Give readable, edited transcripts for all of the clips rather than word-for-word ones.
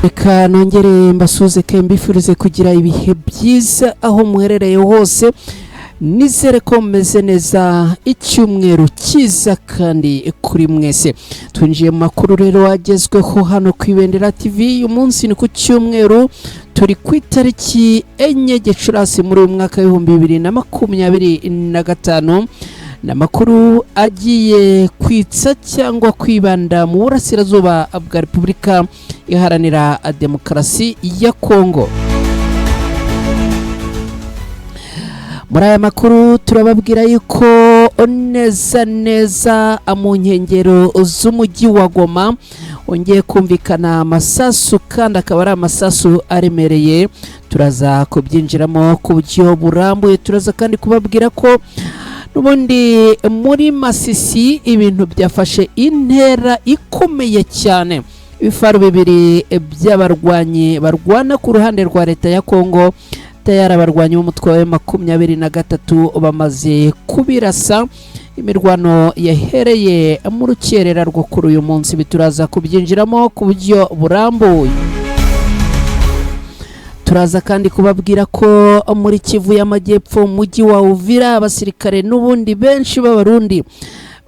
Reka nongere mbasuze ke mbifurize kugira ibihe byiza aho muherereye hose. Nizere ko mumeze neza, icyumweru cyiza kandi kuri mwese. Twinjiye mu makuru rero agezweho hano ku Ibendera TV. Uyu munsi ni ku cyumweru, turi ku itariki 4 Gicurasi muri uyu mwaka w'2025. Ni amakuru agiye kwitsa cyangwa kwibanda mu burasirazuba bwa Repubulika Iharanira Demokarasi ya Kongo. Muri aya makuru turababwira yuko neza neza mu nkengero z'umujyi wa Goma wongeye kumvikana amasasu, kandi akaba ari amasasu aremereye. Turaza kubyinjiramo ku buryo burambuye. Turaza kandi kubabwira ko n'ubundi muri Masisi ibintu byafashe intera ikomeye cyane. Ibifaru bibiri by'abarwanyi barwana ku ruhande rwa leta ya Kongo, tayari abarwanyi b'umutwe wa 23 bamaze kubirasa. Imirwano yahereye mu rukerera rwo kuri uyu munsi, bituraza kubyinjiramo ku buryo burambuye. Turaza kandi kubabwira ko muri Kivu y'Amajyepfo, mu mujyi wa Uvira, abasirikare n'ubundi benshi b'Abarundi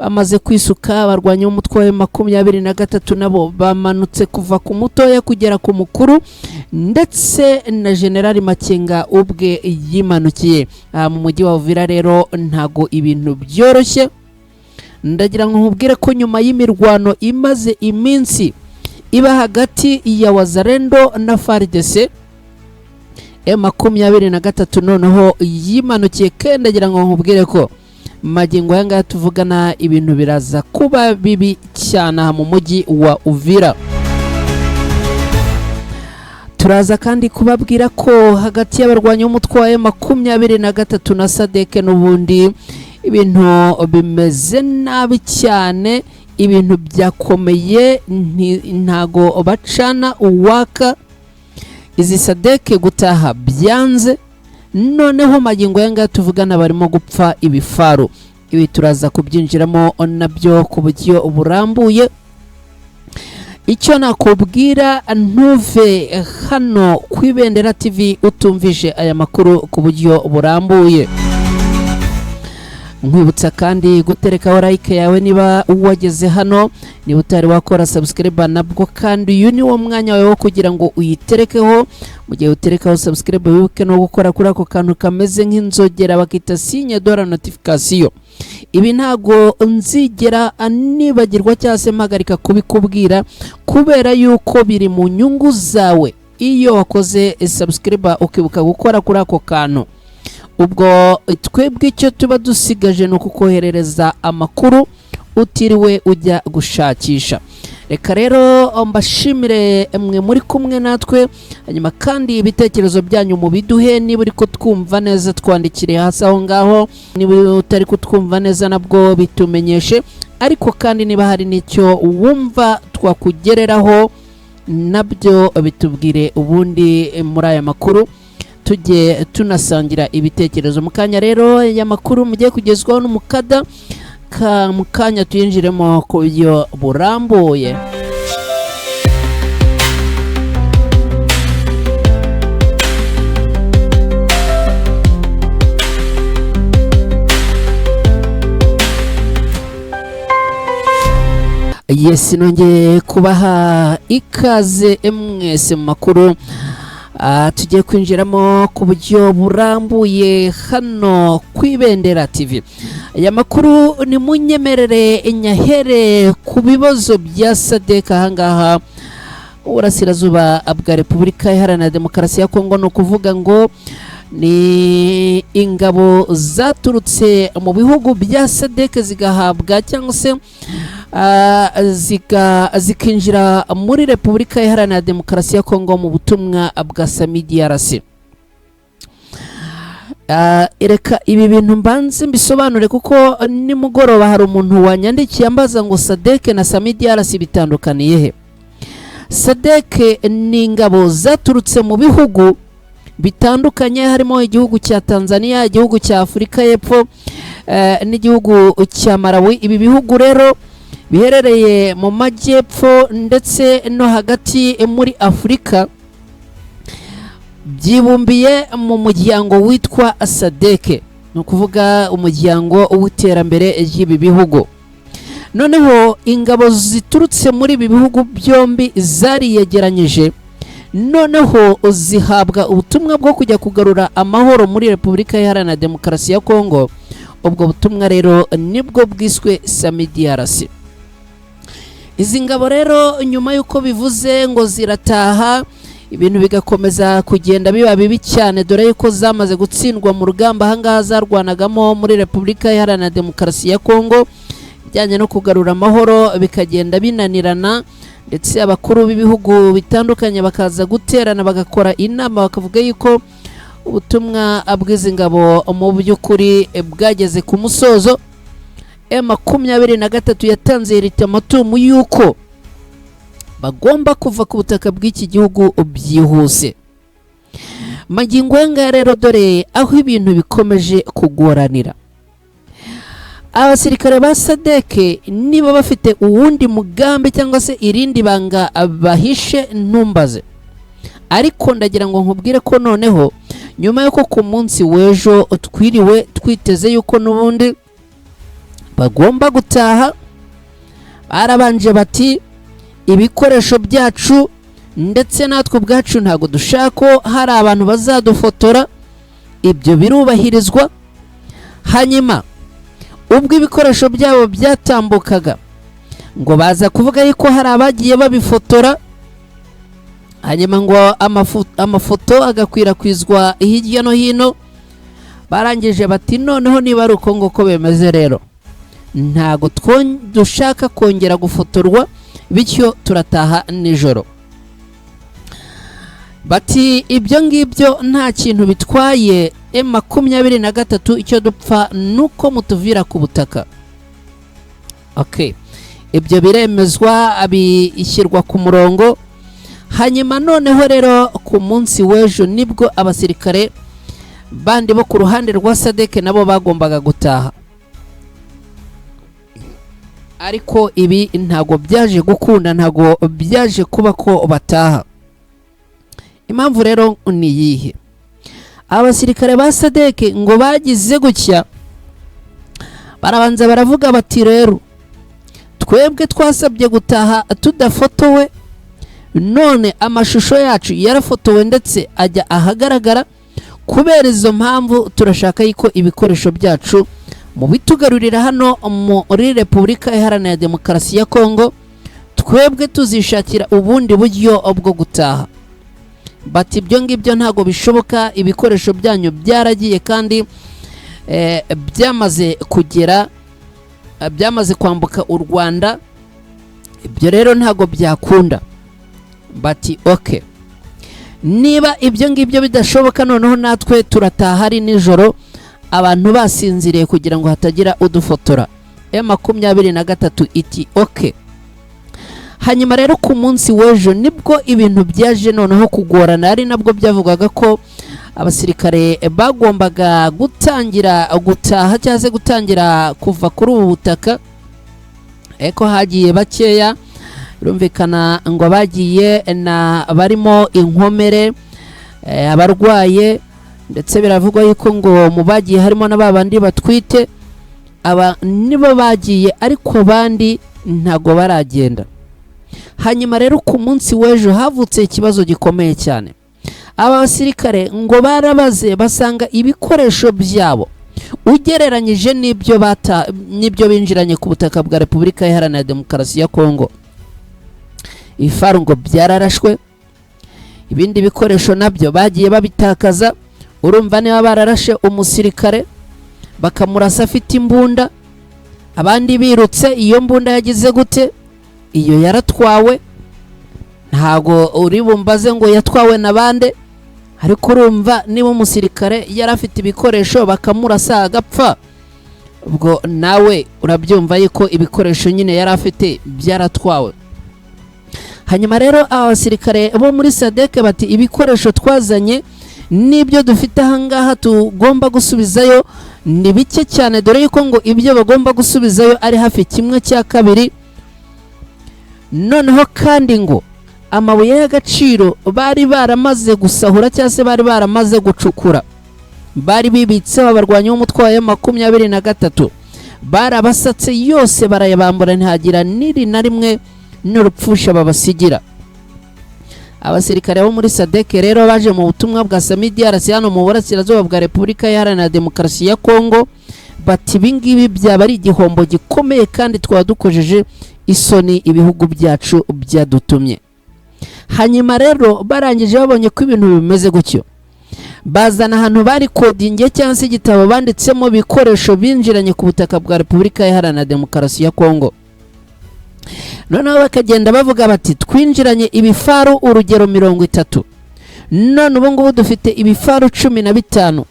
bamaze kwisuka. Abarwanyi b'umutwe wa 23 nabo bamanutse kuva ku mutoya kugera ku mukuru, ndetse na Generali Makenga ubwe yimanukiye aha mu mujyi wa Uvira. Rero ntago ibintu byoroshye. Ndagira ngo nkubwire ko nyuma y'imirwano imaze iminsi iba hagati ya Wazalendo na FARDC, M23 noneho yimanukiye. Kandi ndagira ngo nkubwire ko magingo aya ngaya tuvugana ibintu biraza kuba bibi cyane aha mu mujyi wa Uvira. Turaza kandi kubabwira ko hagati y'abarwanyi b'umutwe wa 23 na Sadeke n'ubundi ibintu bimeze nabi cyane, ibintu byakomeye, ntago bacana uwaka. Izi Sadeke gutaha byanze, noneho magingo aya ngaya tuvugana barimo gupfa ibifaru. Ibi turaza kubyinjiramo nabyo ku buryo burambuye. Icyo nakubwira, ntuve hano ku Ibendera TV utumvise aya makuru ku buryo burambuye. Nkwibutsa kandi guterekaho like yawe niba wageze hano. Niba utari wakora subscribe nabwo kandi uyu ni wo mwanya wawe wo kugira ngo uyiterekeho. Mu gihe uterekaho subscribe, wibuke no gukora kuri ako kantu kameze nk'inzogera bakita signe de la notification. Ibi ntago nzigera nibagirwa cyangwa se mpagarika kubikubwira, kubera yuko biri mu nyungu zawe. Iyo wakoze subscribe ukibuka gukora kuri ako kantu, ubwo twebwe icyo tuba dusigaje ni ukukoherereza amakuru utiriwe ujya gushakisha. Reka rero mbashimire mwe muri kumwe natwe, hanyuma kandi ibitekerezo byanyu mubiduhe. Niba uri kutwumva neza, twandikire hasi aho ngaho. Niba utari kutwumva neza nabwo bitumenyeshe, ariko kandi niba hari n'icyo wumva twakugereraho nabyo bitubwire, ubundi muri aya makuru tujye tunasangira ibitekerezo. Mu kanya rero aya makuru mugiye kugezwaho n'umukada mu kanya, tuyinjiremo ku buryo burambuye. Yes, nongeye kubaha ikaze mwese mu makuru tugiye kwinjiramo ku buryo burambuye hano ku Ibendera TV. Aya makuru ni munyemerere nyahere ku bibazo bya Sadek ahangaha uburasirazuba bwa Repubulika Iharanira Demokarasi ya Kongo. Ni ukuvuga ngo ni ingabo zaturutse mu bihugu bya Sadek zigahabwa cyangwa se zikinjira muri Repubulika Iharanira Demokarasi ya Kongo mu butumwa bwa SAMIDRC. Reka ibi bintu mbanze mbisobanure, kuko nimugoroba hari umuntu wanyandikiye ambaza ngo Sadek na SAMIDRC bitandukaniye he? Sadek ni ingabo zaturutse mu bihugu bitandukanye, harimo igihugu cya Tanzania, igihugu cya Afurika y'Epfo, n'igihugu cya Malawi. Ibi bihugu rero Biherereye mu majyepfo ndetse no hagati muri Afurika byibumbiye mu muryango witwa SADC, ni ukuvuga umuryango w'iterambere ry'ibi bihugu. Noneho ingabo ziturutse muri ibi bihugu byombi zariyegeranyije, noneho zihabwa ubutumwa bwo kujya kugarura amahoro muri Repubulika Iharanira Demokarasi ya Kongo. Ubwo butumwa rero nibwo bwiswe SAMIDRC. Izi ngabo rero, nyuma y'uko bivuze ngo zirataha, ibintu bigakomeza kugenda biba bibi cyane, dore yuko zamaze gutsindwa mu rugamba ahangaha zarwanagamo muri Repubulika Iharanira Demokarasi ya Kongo. Ibijyanye no kugarura amahoro bikagenda binanirana, ndetse abakuru b'ibihugu bitandukanye bakaza guterana, bagakora inama, bakavuga yuko ubutumwa bw'izi ngabo mu by'ukuri bwageze ku musozo. M23 yatanze ultimatum y'uko bagomba kuva ku butaka bw'iki gihugu byihuse. Magingo aya ngaya rero, dore aho ibintu bikomeje kugoranira. Abasirikare ba SADC, niba bafite uwundi mugambi cyangwa se irindi banga bahishe, ntumbaze, ariko ndagira ngo nkubwire ko noneho nyuma y'uko ku munsi w'ejo twiriwe twiteze yuko n'ubundi bagomba gutaha, barabanje bati: "Ibikoresho byacu ndetse natwe ubwacu ntabwo dushaka ko hari abantu bazadufotora." Ibyo birubahirizwa. Hanyuma ubwo ibikoresho byabo byatambukaga, ngo baza kuvuga yuko hari abagiye babifotora, hanyuma ngo amafoto agakwirakwizwa hirya no hino. Barangije bati: "Noneho niba ari uko nguko bimeze rero, ntago dushaka kongera gufotorwa, bityo turataha nijoro." Bati: "Ibyo ngibyo nta kintu bitwaye, M23 icyo dupfa nuko mutuvira ku butaka." Okay, ibyo biremezwa, bishyirwa ku murongo. Hanyuma noneho rero ku munsi w'ejo nibwo abasirikare bandi bo ku ruhande rwa SADC nabo bagombaga gutaha, ariko ibi ntabwo byaje gukunda, ntabwo byaje kuba ko bataha. Impamvu rero ni iyihe? Abasirikare ba SADC ngo bagize gutya, barabanza baravuga bati: "Rero twebwe twasabye gutaha tudafotowe, none amashusho yacu yarafotowe ndetse ajya ahagaragara. Kubera izo mpamvu turashaka yuko ibikoresho byacu mubitugarurira hano muri Repubulika Iharanira Demokarasi ya Kongo, twebwe tuzishakira ubundi buryo bwo gutaha." Bati: "Ibyo ngibyo ntabwo bishoboka, ibikoresho byanyu byaragiye kandi byamaze kugera, byamaze kwambuka u Rwanda, ibyo rero ntabwo byakunda." Bati: "Okay, niba ibyo ngibyo bidashoboka, noneho natwe turataha ari nijoro, abantu basinziriye, kugira ngo hatagira udufotora." M23 iti: "Okay." Hanyuma rero ku munsi w'ejo nibwo ibintu byaje noneho kugorana, ari nabwo byavugaga ko abasirikare bagombaga gutangira gutaha cyangwa se gutangira kuva kuri ubu butaka. Eko hagiye bakeya, birumvikana ngo bagiye na barimo inkomere, abarwaye, ndetse biravugwa yuko ngo mu bagiye harimo na ba bandi batwite. Aba nibo bagiye, ariko abandi ntago baragenda. Hanyuma rero ku munsi w'ejo havutse ikibazo gikomeye cyane. Aba basirikare ngo barabaze, basanga ibikoresho byabo ugereranyije n'ibyo bata n'ibyo binjiranye ku butaka bwa Repubulika Iharanira Demokarasi ya Kongo, ibifaru ngo byararashwe, ibindi bikoresho nabyo bagiye babitakaza. Urumva niba bararashe umusirikare, bakamurasa afite imbunda, abandi birutse, iyo mbunda yagize gute? Iyo yaratwawe. Ntago uri bumbaze ngo yatwawe na bande, ariko urumva niba umusirikare yari afite ibikoresho bakamurasa agapfa, ubwo nawe urabyumva yuko ibikoresho nyine yari afite byaratwawe. Hanyuma rero aba basirikare bo muri SADC bati: "Ibikoresho twazanye n'ibyo dufite ahangaha tugomba gusubizayo ni bike cyane," dore yuko ngo ibyo bagomba gusubizayo ari hafi 1/2. Noneho kandi ngo amabuye y'agaciro bari baramaze gusahura cyangwa se bari baramaze gucukura, bari bibitseho abarwanyi b'umutwe wa M23, barabasatse yose barayabambura, ntihagira n'iri na rimwe n'urupfusha babasigira. Abasirikare bo muri SADC rero baje mu butumwa bwa SAMIDRC hano mu burasirazuba bwa Repubulika Iharanira Demokarasi ya Kongo bati ibingibi byaba ari igihombo gikomeye kandi twaba dukojeje isoni ibihugu byacu byadutumye. Hanyuma rero barangije babonye ko ibintu bimeze gutyo, bazana ahantu bari kodingiye cyangwa se igitabo banditsemo ibikoresho binjiranye ku butaka bwa Repubulika Iharanira Demokarasi ya Kongo. Noneho bakagenda bavuga bati twinjiranye ibifaru urugero 30, none ubu ngubu dufite ibifaru 15,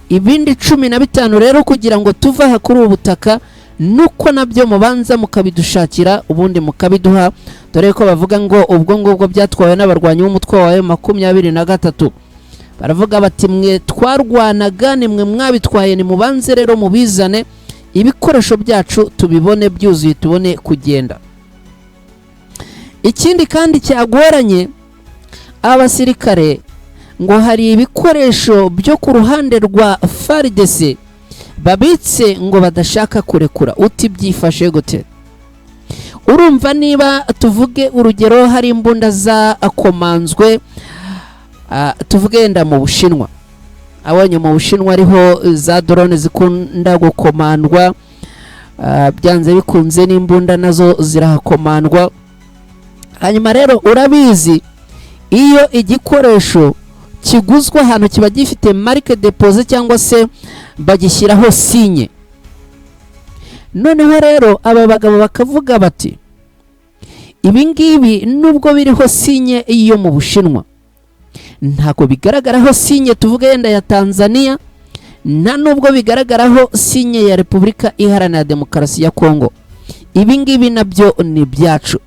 ibindi 15 rero kugira ngo tuve aha kuri ubu butaka nuko nabyo mubanza mukabidushakira ubundi mukabiduha, dore ko bavuga ngo ubwo ngubwo byatwawe n'abarwanyi b'umutwe wa M23. Baravuga bati mwe twarwanaga ni mwe mwabitwaye, nimubanze rero mubizane ibikoresho byacu tubibone byuzuye tubone kugenda. Ikindi kandi cyagoranye abasirikare, ngo hari ibikoresho byo ku ruhande rwa FARDC babitse ngo badashaka kurekura. Uti byifashe gute? Urumva niba tuvuge urugero hari imbunda zakomanzwe, tuvuge yenda mu Bushinwa, abonye mu Bushinwa ariho za drone zikunda gukomandwa, byanze bikunze n'imbunda nazo zirahakomandwa. Hanyuma rero urabizi iyo igikoresho kiguzwe ahantu kiba gifite marque déposée cyangwa se bagishyiraho signe. Noneho rero aba bagabo bakavuga bati ibi ngibi nubwo biriho signe yo mu Bushinwa, ntabwo bigaragaraho signe tuvuge yenda ya Tanzania, nta nubwo bigaragaraho signe ya Repubulika Iharanira Demokarasi ya Kongo, ibi ngibi nabyo ni ibyacu.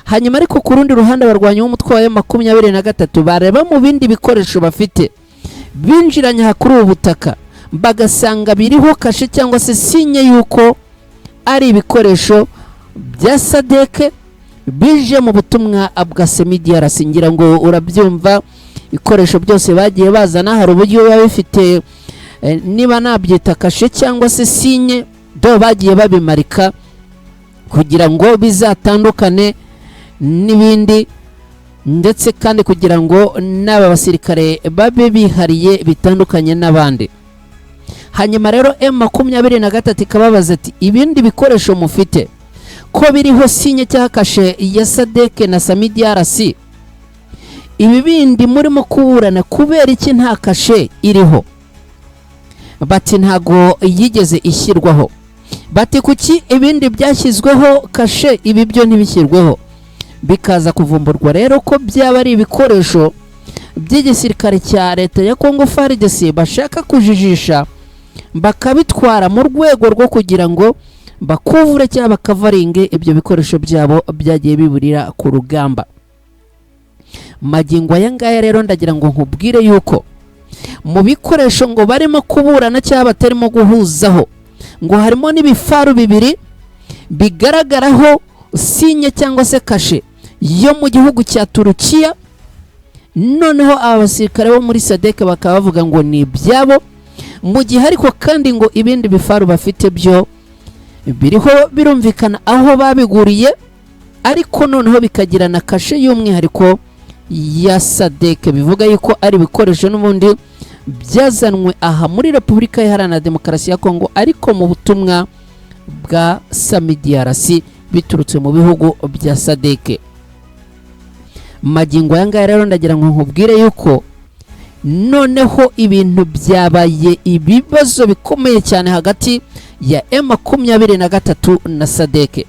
Hanyuma ariko ku rundi ruhande abarwanyi b'umutwe wa M23 bareba mu bindi bikoresho bafite binjiranye aha kuri ubu butaka, bagasanga biriho kashe cyangwa se signe y'uko ari ibikoresho bya SADC bije mu butumwa bwa SAMIDRC. Ngira ngo urabyumva, ibikoresho byose bagiye bazana hari uburyo biba bifite, niba nabyita kashe cyangwa se signe do bagiye babimarika kugira ngo bizatandukane n'ibindi, ndetse kandi kugira ngo n'aba basirikare babe bihariye bitandukanye n'abandi. Hanyuma rero M23 ikababaza ati ibindi bikoresho mufite ko biriho signe cyangwa kashe ya SADC na SAMIDRC, ibi bindi murimo kuburana kubera iki nta kashe iriho? Bati ntago yigeze ishyirwaho. Bati kuki ibindi byashyizweho kashe ibi byo ntibishyirweho? Bikaza kuvumburwa rero ko byaba ari ibikoresho by'igisirikare cya leta ya Congo FARDC bashaka kujijisha bakabitwara mu rwego rwo kugira ngo bakuvure cyangwa bakavaringe ibyo bikoresho byabo byagiye biburira ku rugamba. Magingo aya ngaya rero ndagira ngo nkubwire yuko mu bikoresho ngo barimo kuburana cyangwa batarimo guhuzaho, ngo harimo n'ibifaru bibiri bigaragaraho signe cyangwa se kashe yo mu gihugu cya Turukiya. Noneho aba basirikare bo muri SADC bakaba bavuga ngo ni ibyabo, mu gihe ariko kandi ngo ibindi bifaru bafite byo biriho birumvikana aho babiguriye, ariko noneho bikagira na kashe y'umwihariko ya SADC, bivuga yuko ari ibikoresho n'ubundi byazanwe aha muri Repubulika Iharanira Demokarasi ya Kongo ariko mu butumwa bwa SAMIDRC biturutse mu bihugu bya SADC. Magingo aya ngaya rero ndagira ngo nkubwire yuko noneho ibintu byabaye ibibazo bikomeye cyane hagati ya M23 na SADC.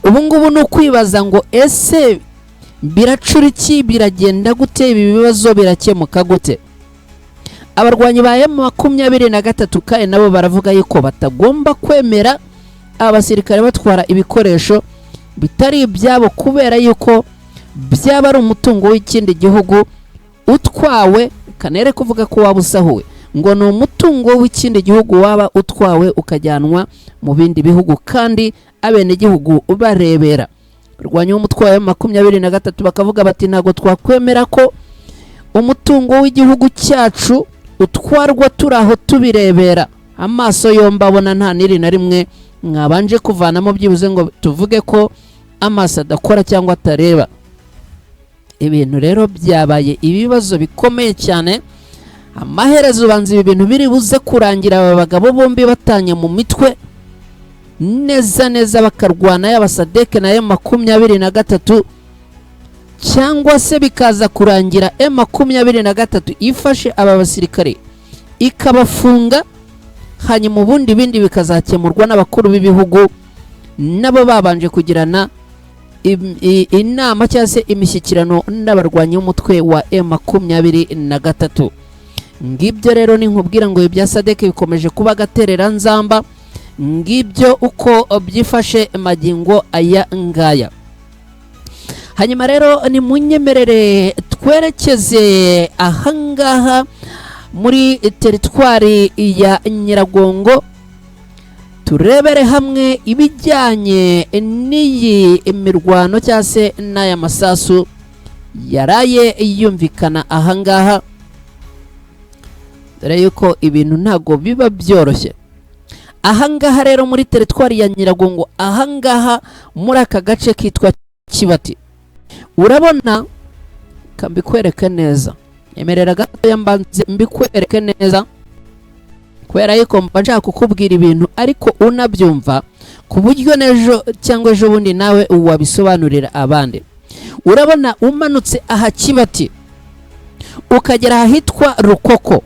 Ubu ngubu ni ukwibaza ngo ese biracura iki, biragenda gute, ibi bibazo birakemuka gute? Abarwanyi ba M23 kandi nabo baravuga yuko batagomba kwemera abasirikare batwara ibikoresho bitari ibyabo, kubera yuko byaba ari umutungo w'ikindi gihugu utwawe, kanere kuvuga ko waba usahuwe, ngo ni umutungo w'ikindi gihugu waba utwawe ukajyanwa mu bindi bihugu kandi abenegihugu barebera. Barwanya umutwe wa M23 bakavuga bati ntabwo twakwemera ko umutungo w'igihugu cyacu utwarwa turi aho tubirebera, amaso yombi abona, nta n'iri na rimwe mwabanje kuvanamo byibuze ngo tuvuge ko amaso adakora cyangwa atareba. Ibintu rero byabaye ibibazo bikomeye cyane. Amaherezo ubanza ibi bintu biri buze kurangira aba bagabo bombi batanye mu mitwe neza neza, bakarwana, yaba SADC na M23, cyangwa se bikaza kurangira M23 ifashe aba basirikare ikabafunga, hanyuma ubundi bindi bikazakemurwa n'abakuru b'ibihugu nabo babanje kugirana inama cyangwa se imishyikirano n'abarwanyi b'umutwe wa M23. Ngibyo rero ni nkubwira ngo ibya SADC bikomeje kuba agatereranzamba. Ngibyo uko byifashe magingo aya ngaya. Hanyuma rero ni munyemerere twerekeze ahangaha muri teritwari ya Nyiragongo, turebere hamwe ibijyanye n'iyi mirwano cyangwa se n'aya masasu yaraye yumvikana ahangaha, dore yuko ibintu ntabwo biba byoroshye. Ahangaha rero muri teritwari ya Nyiragongo, ahangaha muri aka gace kitwa Kibati, urabona mbikwereke neza, nyemerera gatoya mbanze mbikwereke neza, kubera yuko mba nshaka kukubwira ibintu ariko unabyumva ku buryo n'ejo cyangwa ejo bundi nawe wabisobanurira abandi. Urabona umanutse aha Kibati ukagera ahitwa Rukoko,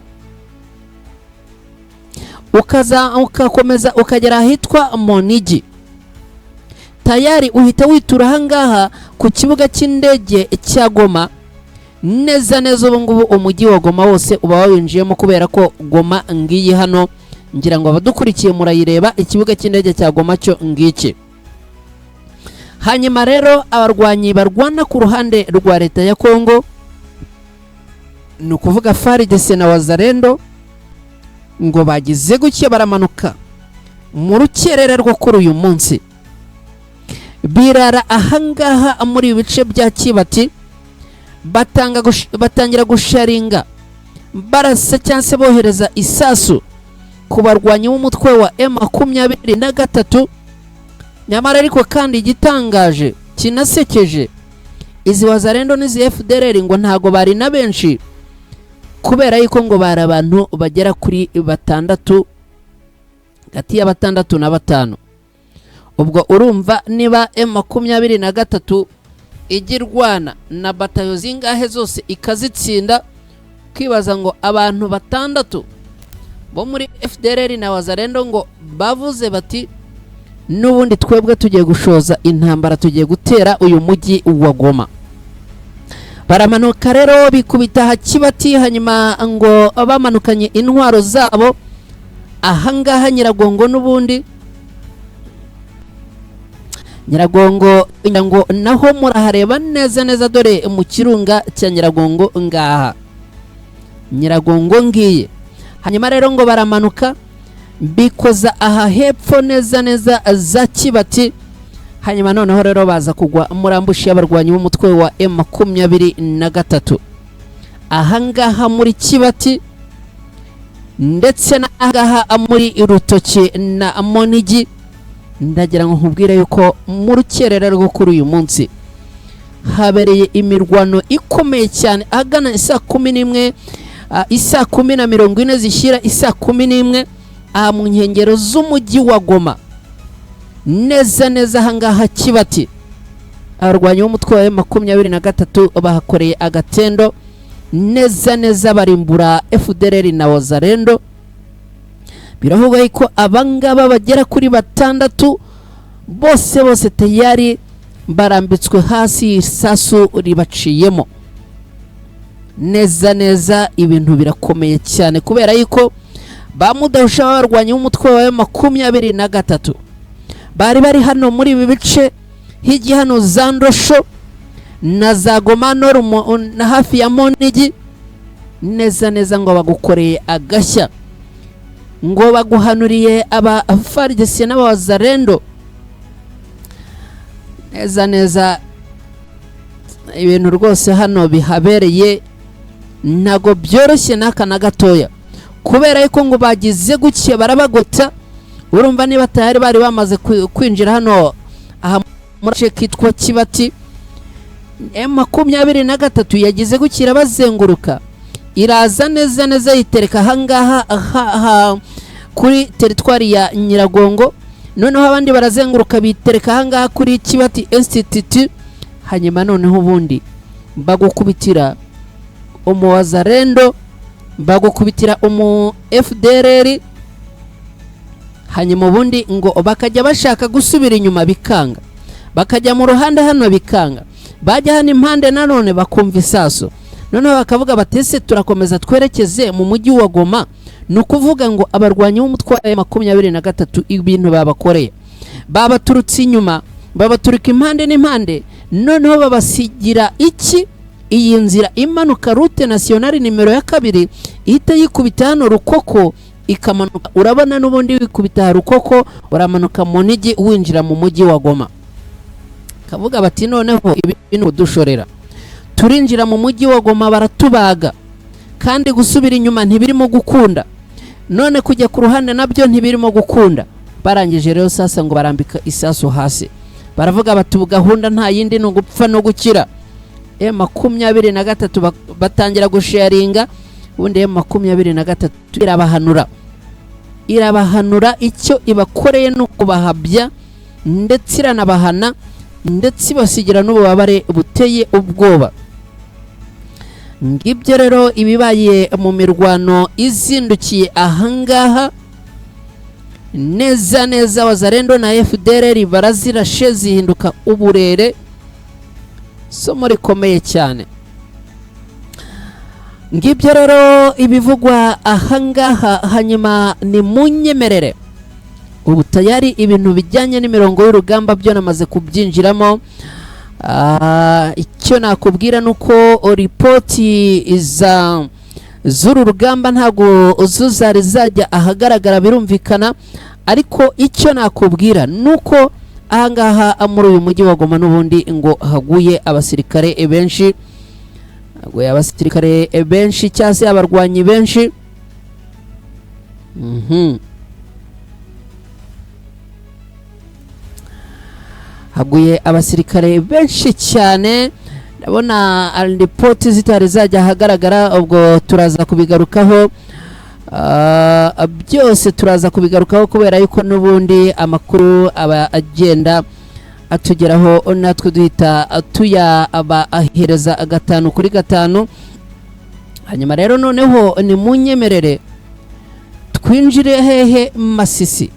ukaza ukakomeza ukagera ahitwa Monigi, tayari uhita witura ahangaha ku kibuga cy'indege cya Goma neza neza. Ubu ngubu umujyi wa Goma wose uba wawinjiyemo, kubera ko Goma ngiyi hano, ngira ngo abadukurikiye murayireba, ikibuga cy'indege cya Goma cyo ngiki. Hanyuma rero abarwanyi barwana ku ruhande rwa leta ya Kongo, ni ukuvuga FARDC na Wazalendo, ngo bagize gutya baramanuka mu rukerera rwo kuri uyu munsi, birara ahangaha muri ibi bice bya Kibati, batangira gusharinga, barasa cyangwa se bohereza isasu ku barwanyi b'umutwe wa M23. Nyamara ariko kandi igitangaje kinasekeje, izi Wazalendo n'izi FDLR ngo ntago bari na benshi, kubera yuko ngo bari abantu bagera kuri batandatu, hagati ya batandatu na batanu. Ubwo urumva niba M23 ijya irwana na batayo zingahe zose ikazitsinda, ukibaza ngo abantu batandatu bo muri FDLR na Wazalendo ngo bavuze bati n'ubundi twebwe tugiye gushoza intambara, tugiye gutera uyu mujyi wa Goma. Baramanuka rero bikubita Hakibati, hanyuma ngo bamanukanye intwaro zabo ahangaha Nyiragongo. N'ubundi Nyiragongo ngo naho murahareba neza neza, dore mu kirunga cya Nyiragongo ngaha, Nyiragongo ngiye. Hanyuma rero ngo baramanuka bikoza aha hepfo neza neza za Kibati, hanyuma noneho rero baza kugwa muri ambushi y'abarwanyi b'umutwe wa M23 ahangaha muri Kibati, ndetse n'ahangaha muri Rutoki na Monigi. Ndagira ngo nkubwire yuko mu rukerera rwo kuri uyu munsi habereye imirwano ikomeye cyane, ahagana isaa 11, isaa 10:40 zishyira isaa 11, aha mu nkengero z'umujyi wa Goma neza neza ahangaha Kibati. Abarwanyi b'umutwe wa M23 bahakoreye agatendo neza neza, barimbura FDLR na Wazalendo. Biravuga yuko abangaba bagera kuri batandatu bose bose tayari barambitswe hasi, isasu ribaciyemo neza neza. Ibintu birakomeye cyane, kubera yuko ba mudahusha b'abarwanyi b'umutwe wa M23 bari bari hano muri ibi bice hirya hano za Ndosho na za Goma na hafi ya Monigi neza neza, ngo bagukoreye agashya, ngo baguhanuriye aba FARDC n'abawazalendo. Neza neza ibintu rwose hano bihabereye ntago byoroshye n'aka na gatoya, kubera yuko ngo bagize gutya barabagota. Urumva niba tayari bari bamaze kwinjira hano aha muri gace kitwa Kibati, M23 yagize gutya irabazenguruka, iraza neza neza yitereka ahangaha kuri teritwari ya Nyiragongo. Noneho abandi barazenguruka bitereka ahangaha kuri Kibati Institute. Hanyuma noneho ubundi bagukubitira umu Wazalendo, bagukubitira umu FDLR. Hanyuma ubundi ngo bakajya bashaka gusubira inyuma bikanga, bakajya mu ruhande hano bikanga, bajya hano impande nanone bakumva isaso. Noneho bakavuga bati: "Ese turakomeza twerekeze mu mujyi wa Goma?" Ni ukuvuga ngo abarwanyi b'umutwe wa 23 ibintu babakoreye, babaturutse inyuma, babaturika impande n'impande, noneho babasigira iki? Iyi nzira imanuka, route nationale nimero ya 2, ihita yikubita hano Rukoko, ikamanuka. Urabona n'ubundi wikubita Rukoko, uramanuka mu Nigi, winjira mu mujyi wa Goma. Kavuga bati: "Noneho ibi ni kudushorera, turinjira mu mujyi wa Goma baratubaga, kandi gusubira inyuma ntibirimo gukunda, none kujya ku ruhande nabyo ntibirimo gukunda." Barangije rero sasa ngo barambika isasu hasi, baravuga bati: "Ubu gahunda nta yindi, ni ugupfa no gukira." M23 batangira gusharinga. Ubundi M23 irabahanura, irabahanura. Icyo ibakoreye ni ukubahabya, ndetse iranabahana, ndetse ibasigira n'ububabare buteye ubwoba. Ngibyo rero ibibaye mu mirwano izindukiye ahangaha neza neza. Wazalendo na FDLR barazirashe zihinduka uburere, somo rikomeye cyane. Ngibyo rero ibivugwa ahangaha. Hanyuma ni munyemerere, ubu tayari ibintu bijyanye n'imirongo y'urugamba byo namaze kubyinjiramo. Icyo nakubwira ni uko ripoti za z'uru rugamba ntabwo zo zari zajya ahagaragara, birumvikana. Ariko icyo nakubwira ni uko ahangaha muri uyu mujyi wa Goma n'ubundi ngo haguye abasirikare benshi, haguye abasirikare benshi cyangwa se abarwanyi benshi. Haguye abasirikare benshi cyane. Ndabona ripoti zitari zajya ahagaragara, ubwo turaza kubigarukaho. Byose turaza kubigarukaho, kubera yuko n'ubundi amakuru aba agenda atugeraho, natwe duhita tuyabahereza gatanu kuri gatanu. Hanyuma rero noneho ni munyemerere twinjire hehe? Masisi.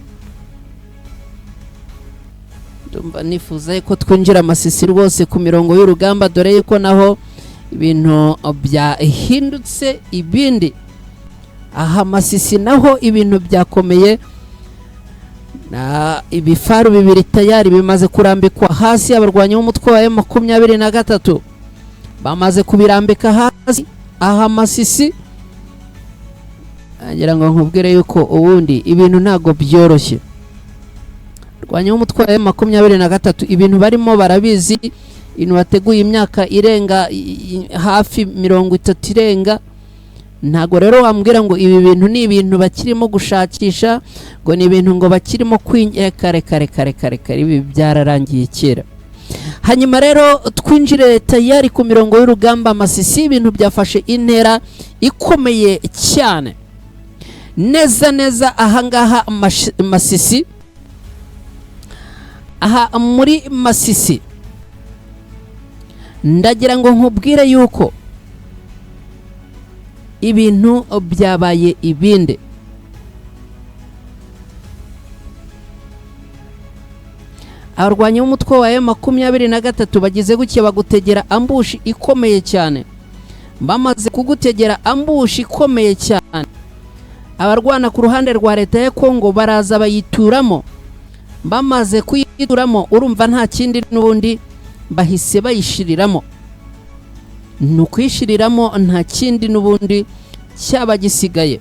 Ndumva nifuza ko twinjira Masisi rwose ku mirongo y'urugamba, dore yuko naho ibintu byahindutse ibindi. Aha Masisi naho ibintu byakomeye, na ibifaru bibiri tayari bimaze kurambikwa hasi. Abarwanyi b'umutwe wa M23 bamaze kubirambika hasi aha Masisi. Ngira ngo nkubwire yuko ubundi ibintu ntabwo byoroshye. Abarwanyi b'umutwe wa M23 ibintu barimo barabizi, ibintu bateguye imyaka irenga hafi 30 irenga. Ntabwo rero wambwira ngo ibi bintu ni ibintu bakirimo gushakisha, ngo ni ibintu ngo bakirimo kare kare kare kare kare, ibi byararangiye kera. Hanyuma rero twinjire tayari ku mirongo y'urugamba Masisi. Ibintu byafashe intera ikomeye cyane neza neza ahangaha Masisi. Aha muri Masisi ndagira ngo nkubwire yuko ibintu byabaye ibindi. Abarwanyi b'umutwe wa M23 bagize gutya bagutegera ambush ikomeye cyane. Bamaze kugutegera ambush ikomeye cyane, abarwana ku ruhande rwa leta ya Kongo baraza bayituramo. Bamaze kuyituramo, urumva nta kindi n'ubundi, bahise bayishiriramo. Ni ukuyishiriramo, nta kindi n'ubundi cyaba gisigaye.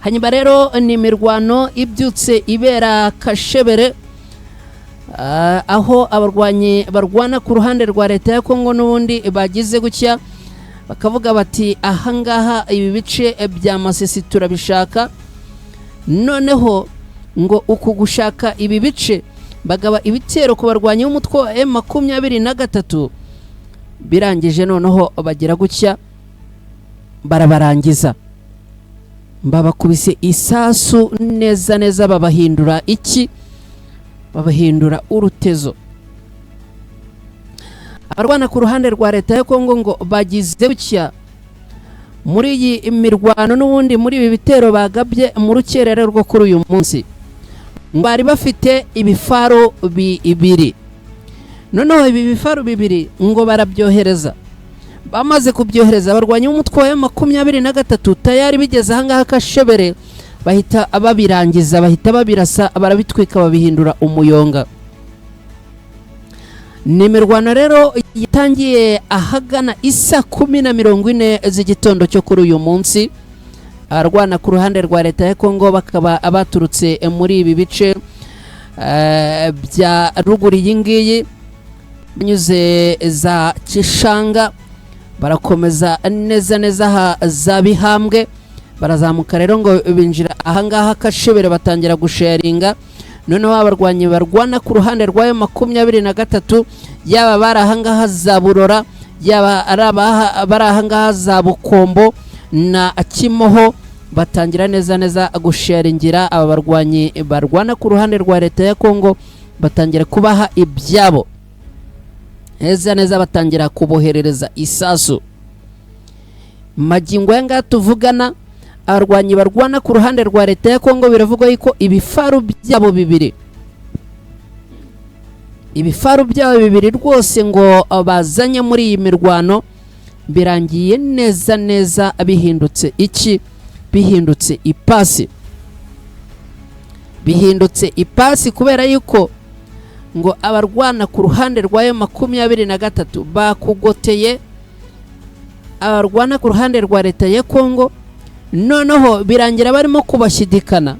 Hanyuma rero ni imirwano ibyutse ibera Kashebere. Aho abarwanyi barwana ku ruhande rwa leta ya Kongo n'ubundi bagize gutya bakavuga bati ahangaha ibi bice bya Masisi turabishaka. Noneho ngo uku gushaka ibi bice bagaba ibitero ku barwanyi b'umutwe wa M23, birangije noneho bagira gutya barabarangiza, babakubise isasu neza neza, babahindura iki? Babahindura urutezo. Abarwana ku ruhande rwa leta ya Kongo ngo bagize gutya muri iyi mirwano n'ubundi muri ibi bitero bagabye mu rukerera rwo kuri uyu munsi, ngo bari bafite ibifaro bibiri. Noneho ibi bifaro bibiri ngo barabyohereza. Bamaze kubyohereza, abarwanyi b'umutwe wa 23 tayari bigeze ahangaha Kashebere bahita babirangiza, bahita babirasa, barabitwika, babihindura umuyonga. Ni imirwano rero yatangiye ahagana isa 10:40 z'igitondo cyo kuri uyu munsi. Abarwana ku ruhande rwa leta ya Kongo bakaba baturutse muri ibi bice bya ruguru iyi ngiyi, banyuze za Kishanga, barakomeza neza neza aha za Bihambwe, barazamuka rero ngo binjira ahangaha Kashebere, batangira gusharinga. Noneho abarwanyi barwana ku ruhande rw'ayo 23, yaba bari ahangaha za Burora, yaba ari bari ahangaha za Bukombo na Kimoho, batangira neza neza gusharingira aba barwanyi barwana ku ruhande rwa leta ya Kongo, batangira kubaha ibyabo neza neza, batangira kuboherereza isasu. Magingo aya ngaya tuvugana, abarwanyi barwana ku ruhande rwa leta ya Kongo biravugwa yuko ibifaru byabo bibiri rwose ngo bazanye muri iyi mirwano birangiye neza neza bihindutse iki? Bihindutse ipasi, bihindutse ipasi, kubera yuko ngo abarwana ku ruhande rw'ayo 23 bakugoteye abarwana ku ruhande rwa leta ya Kongo. Noneho birangira barimo kubashyidikana.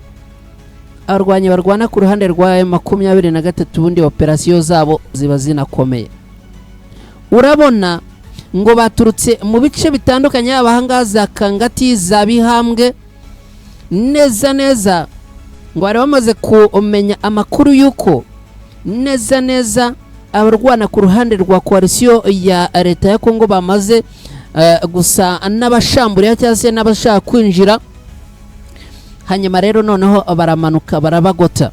Abarwanyi barwana ku ruhande rw'ayo 23, ubundi operasiyo zabo ziba zinakomeye. Urabona ngo baturutse mu bice bitandukanye, yaba ahangaha za Kangati, za Bihambwe, neza neza ngo bari bamaze kumenya amakuru y'uko neza neza abarwana ku ruhande rwa koalisiyo ya leta ya Kongo bamaze gusa n'abashamburiya cyangwa se n'abashaka kwinjira. Hanyuma rero noneho baramanuka barabagota.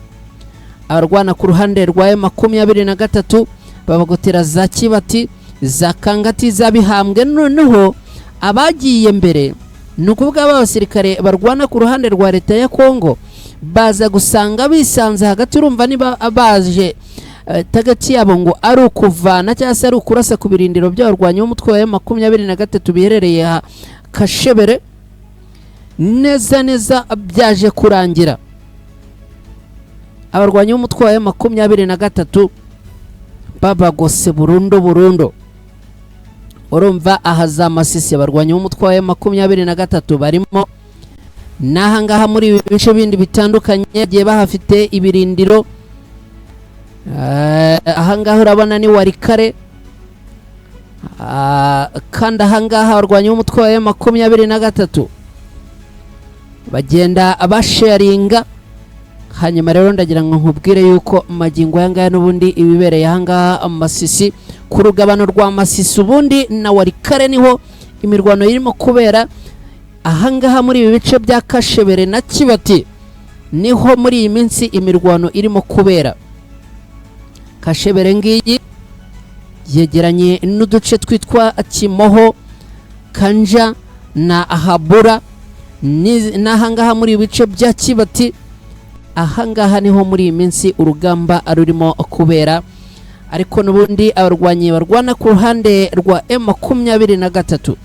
Abarwana ku ruhande rwa 23 babagotera za Kibati, za Kangati, za Bihambwe. Noneho abagiye mbere, ni ukuvuga abasirikare barwana ku ruhande rwa leta ya Kongo, baza gusanga bisanze hagati. Urumva niba baje tagati yabo ngo ari ukuvana cyangwa se ari ukurasa ku birindiro by'abarwanyi b'umutwe wa 23 biherereye ha Kashebere, neza neza byaje kurangira abarwanyi b'umutwe wa 23 babagose burundu burundu. Urumva aha za Masisi abarwanyi b'umutwe wa 23 barimo, n'ahangaha muri ibi bice bindi bitandukanye bagiye bahafite ibirindiro. Ahangaha urabona ni Warikare. Kandi ahangaha abarwanyi b'umutwe wa 23 bagenda basharinga. Hanyuma rero ndagira ngo nkubwire yuko magingo aya ngaya n'ubundi ibibereye ahangaha Masisi, ku rugabano rwa Masisi ubundi na Warikare, niho imirwano irimo kubera. Ahangaha muri ibi bice bya Kashebere na Kibati niho muri iyi minsi imirwano irimo kubera. Kashebere ngiyi yegeranye n'uduce twitwa Kimoho, Kanja na Ahabura, n'ahangaha muri ibi bice bya Kibati. Ahangaha niho muri iyi minsi urugamba rurimo kubera, ariko n'ubundi abarwanyi barwana ku ruhande rwa M23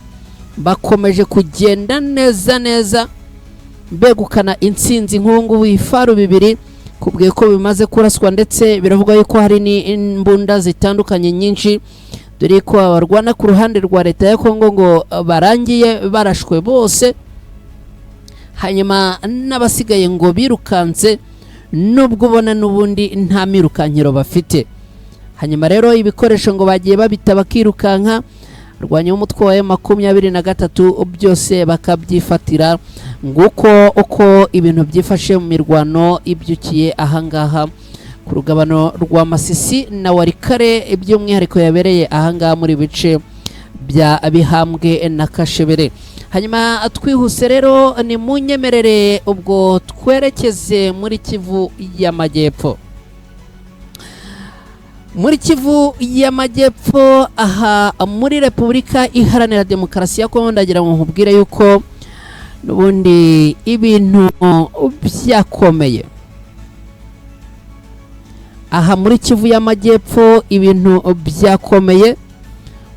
bakomeje kugenda neza neza begukana intsinzi. Nk'ubu ngubu ibifaru bibiri kubwiye ko bimaze kuraswa, ndetse biravugwa yuko hari n'imbunda zitandukanye nyinshi, dore ko abarwana ku ruhande rwa leta ya Kongo ngo barangiye barashwe bose, hanyuma n'abasigaye ngo birukanse. Nubwo ubona n'ubundi nta mirukankiro bafite. Hanyuma rero ibikoresho ngo bagiye babita bakirukanka, rwanya umutwe wa M23 byose bakabyifatira. Nguko uko ibintu byifashe mu mirwano ibyukiye ahangaha ku rugabano rwa Masisi na Walikale, by'umwihariko yabereye ahangaha muri bice bya Bihambwe na Kashebere. Hanyuma twihuse rero, ni munyemerere ubwo twerekeze muri Kivu y'Amajyepfo. Muri Kivu y'Amajyepfo, aha muri Repubulika Iharanira Demokarasi ya Kongo, ndagira ngo nkubwire yuko n'ubundi ibintu byakomeye. Aha muri Kivu y'Amajyepfo ibintu byakomeye.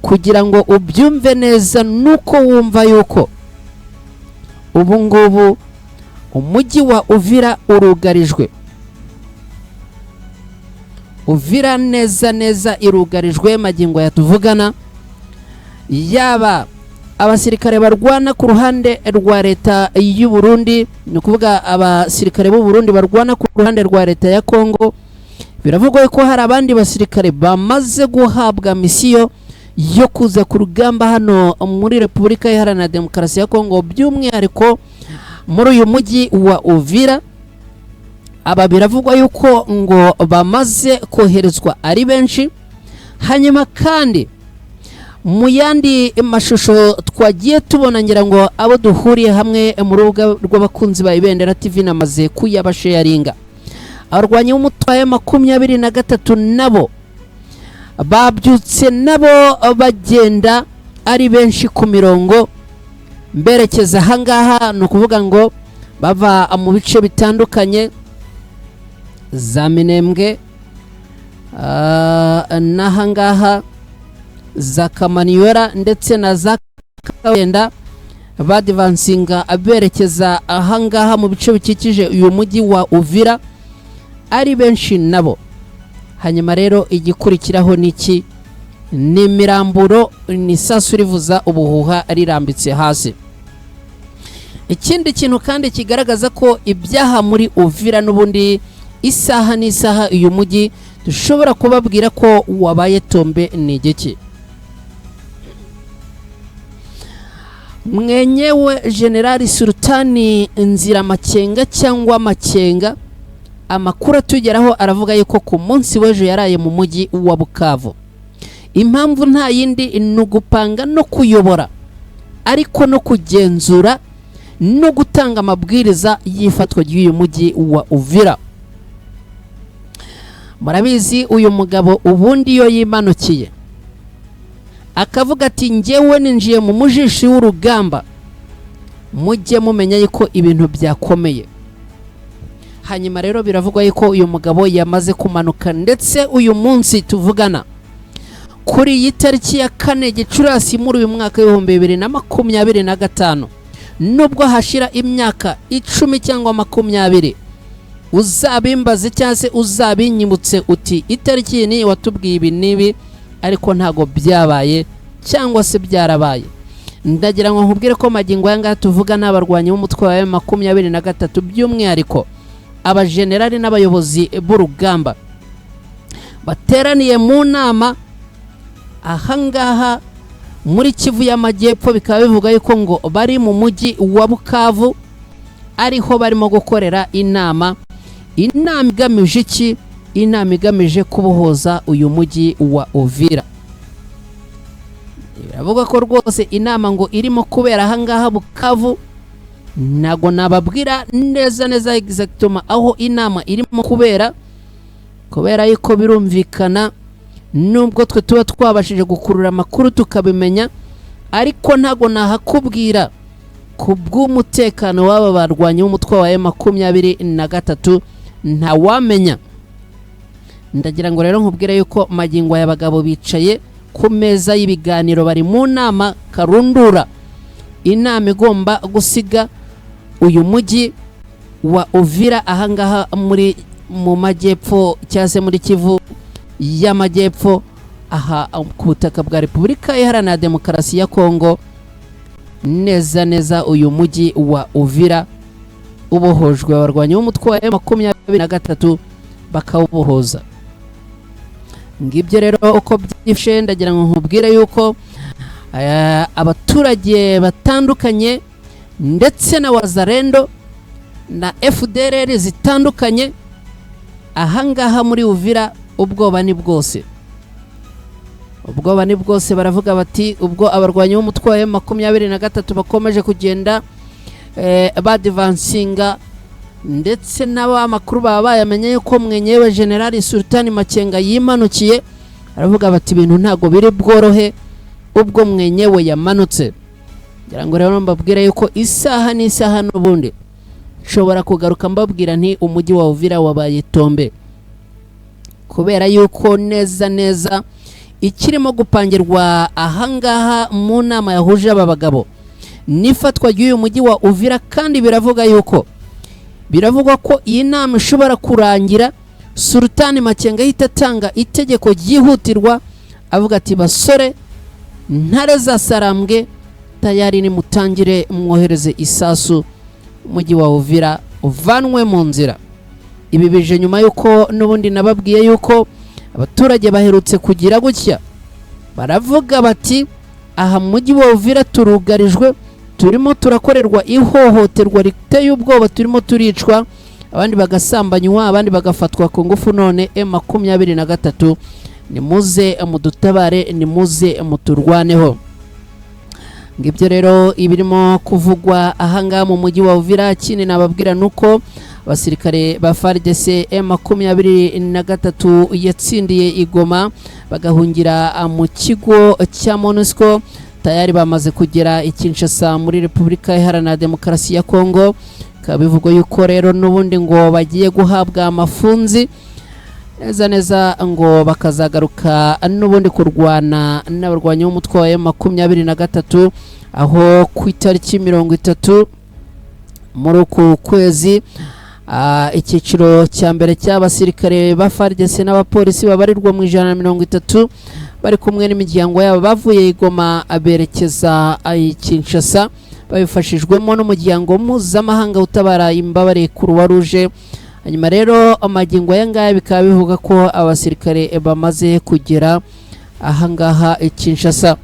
Kugira ngo ubyumve neza, nuko wumva yuko ubu ngubu umujyi wa Uvira urugarijwe. Uvira neza neza irugarijwe magingo yatuvugana. Yaba abasirikare barwana ku ruhande rwa leta y'u Burundi, ni ukuvuga abasirikare b'u Burundi barwana ku ruhande rwa leta ya Kongo, biravugwa ko hari abandi basirikare bamaze guhabwa misiyo yo kuza ku rugamba hano muri Repubulika Iharanira Demokarasi ya Kongo, by'umwihariko muri uyu mujyi wa Uvira. Aba biravugwa yuko ngo bamaze koherezwa ari benshi. Hanyuma kandi mu yandi mashusho twagiye tubona, ngira ngo abo duhuriye hamwe mu rubuga rw'abakunzi ba Ibendera TV namaze kuyabasharinga, abarwanyi b'umutwe wa 23 nabo babyutse nabo bagenda ari benshi ku mirongo mberekeza ahangaha, ni ukuvuga ngo bava mu bice bitandukanye za Minembwe n'ahangaha za Kamaniyora ndetse na za Kagenda, badivansinga berekeza ahangaha mu bice bikikije uyu mujyi wa Uvira ari benshi nabo. Hanyuma rero igikurikiraho ni iki? Ni imiramburo, ni isasu rivuza ubuhuha rirambitse hasi. Ikindi kintu kandi kigaragaza ko ibyaha muri Uvira n'ubundi isaha n'isaha uyu mujyi dushobora kubabwira ko wabaye tombe ni igiki? Mwenyewe Generali Sultani Nzira Makenga cyangwa Makenga, amakuru atugeraho aravuga yuko ku munsi w'ejo yaraye mu mujyi wa Bukavu. Impamvu nta yindi, ni ugupanga no kuyobora, ariko no kugenzura no gutanga amabwiriza y'ifatwa ry'uyu mujyi wa Uvira. Murabizi, uyu mugabo ubundi iyo yimanukiye akavuga ati njyewe ninjiye mu mujishi w'urugamba, mujye mumenya yuko ibintu byakomeye. Hanyuma rero biravugwa yuko uyu mugabo yamaze kumanuka, ndetse uyu munsi tuvugana kuri iyi tariki ya 4 Gicurasi muri uyu mwaka w'2025, nubwo hashira imyaka 10 cyangwa 20, uzabimbaze cyangwa se uzabinyibutse uti itariki iyi niyi watubwiye ibi n'ibi, ariko ntago byabaye cyangwa se byarabaye. Ndagira ngo nkubwire ko magingo aya ngaya tuvuga n'abarwanyi b'umutwe wa M23, by'umwihariko abajenerali n'abayobozi b'urugamba, bateraniye mu nama ahangaha muri Kivu y'Amajyepfo. Bikaba bivuga yuko ngo bari mu mujyi wa Bukavu, ariho barimo gukorera inama. Inama igamije iki? Inama igamije kubohoza uyu mujyi wa Uvira. Biravuga ko rwose inama ngo irimo kubera ahangaha Bukavu. Ntago nababwira neza neza exactement aho inama irimo kubera, kubera yuko birumvikana nubwo twe tuba twabashije gukurura amakuru tukabimenya, ariko ntago nahakubwira ku bw'umutekano w'aba barwanyi b'umutwe wa M23, ntawamenya. Ndagira ngo rero nkubwire yuko magingo aya bagabo bicaye ku meza y'ibiganiro, bari mu nama karundura, inama igomba gusiga uyu mujyi wa Uvira ahangaha muri mu majyepfo cyangwa se muri Kivu y'Amajyepfo, aha ku butaka bwa Repubulika Iharanira Demokarasi ya Kongo, neza neza uyu mujyi wa Uvira. Ubohojwe, abarwanyi b'umutwe wa M23 bakawubohoza. Ngibyo rero uko byifashe. Ndagira ngo nkubwire yuko abaturage batandukanye ndetse na Wazalendo na FDLR zitandukanye ahangaha muri Uvira, ubwoba ni bwose, ubwoba ni bwose. Baravuga bati ubwo abarwanyi b'umutwe wa M23 bakomeje kugenda badivansinga, ndetse n'abamakuru baba bayamenye yuko mwenyewe General Sultani Makenga yimanukiye, aravuga bati ibintu ntabwo biri bworohe ubwo mwenyewe yamanutse. Ngira ngo rero mbabwire yuko isaha n'isaha n'ubundi nshobora kugaruka mbabwira nti umujyi wa Uvira wabaye tombe, kubera yuko neza neza ikirimo gupangirwa ahangaha mu nama yahuje aba bagabo n'ifatwa ry'uyu mujyi wa Uvira. Kandi biravuga yuko biravugwa ko iyi nama ishobora kurangira Sultani Makenga ahita atanga itegeko ryihutirwa, avuga ati basore, ntare za Sarambwe, tayari nimutangire mwohereze isasu, umujyi wa Uvira uvanwe mu nzira. Ibi bije nyuma y'uko n'ubundi nababwiye yuko abaturage baherutse kugira gutya baravuga bati aha mu mujyi wa Uvira turugarijwe, turimo turakorerwa ihohoterwa riteye ubwoba, turimo turicwa, abandi bagasambanywa, abandi bagafatwa ku ngufu. None M23 nimuze mudutabare, nimuze muturwaneho. Ngibyo rero ibirimo kuvugwa ahangaha mu mujyi wa Uvira. Ikindi nababwira nuko abasirikare ba FARDC M23 yatsindiye igoma bagahungira mu kigo cya MONUSCO, tayari bamaze kugera i Kinshasa muri Repubulika Iharanira Demokarasi ya Kongo. Bikaba bivugwa yuko rero n'ubundi ngo bagiye guhabwa amafunzi neza neza, ngo bakazagaruka n'ubundi kurwana n'abarwanyi b'umutwe wa M23, aho ku itariki 30 muri uku kwezi icyiciro cya mbere cy'abasirikare ba FARDC n'abapolisi babarirwa mu 130 bari kumwe n'imiryango yabo bavuye i Goma berekeza i Kinshasa, babifashijwemo n'umuryango mpuzamahanga utabara imbabare Croix Rouge. Hanyuma rero amagingo aya ngaya bikaba bivuga ko abasirikare bamaze kugera ahangaha i Kinshasa.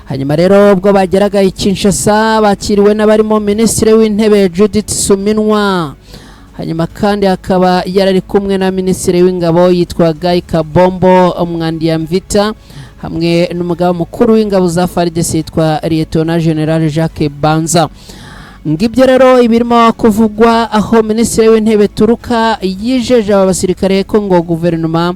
Hanyuma rero ubwo bageraga i Kinshasa bakiriwe n'abarimo Minisitiri w'Intebe Judith Suminwa, hanyuma kandi akaba yarari kumwe na Minisitiri w'Ingabo yitwa Guy Kabombo Mwandiamvita, hamwe n'umugaba mukuru w'ingabo za FARDC yitwa Lieutenant General Jacques Banza. Ngibyo rero ibirimo kuvugwa, aho Minisitiri w'Intebe Turuka yijeje aba basirikare ko ngo guverinoma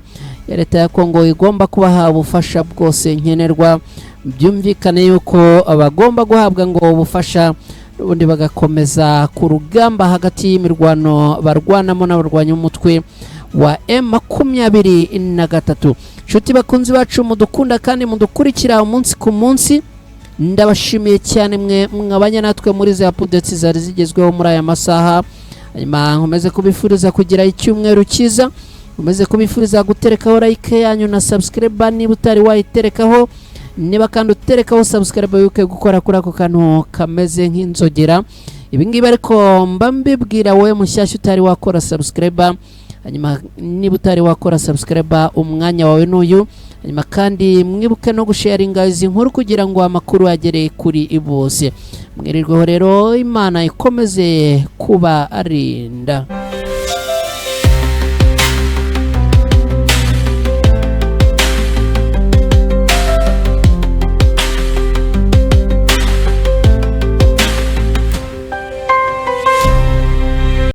ya leta ya Kongo igomba kubaha ubufasha bwose nkenerwa. Byumvikane yuko bagomba guhabwa ngo ubufasha ubundi bagakomeza ku rugamba hagati y'imirwano barwanamo n'abarwanya umutwe wa M23. Inshuti bakunzi bacu mudukunda kandi mudukurikira umunsi ku munsi, ndabashimiye cyane mwe mwabanye natwe muri za updates zari zigezweho muri aya masaha. Hanyuma nkomeze kubifuriza kugira icyumweru cyiza, nkomeze kubifuriza guterekaho like yanyu na subscribe niba utari wayiterekaho. Niba kandi uterekaho subscribe, wibuke gukora kuri ako kantu kameze nk'inzogera. Ibi ngibi ariko mba mbibwira wowe mushyashya utari wakora subscribe. Hanyuma niba utari wakora subscribe, umwanya wawe n'uyu. Hanyuma kandi mwibuke no gusharinga izi nkuru kugira ngo amakuru agere kuri bose. Mwirirweho rero, Imana ikomeze kuba arinda.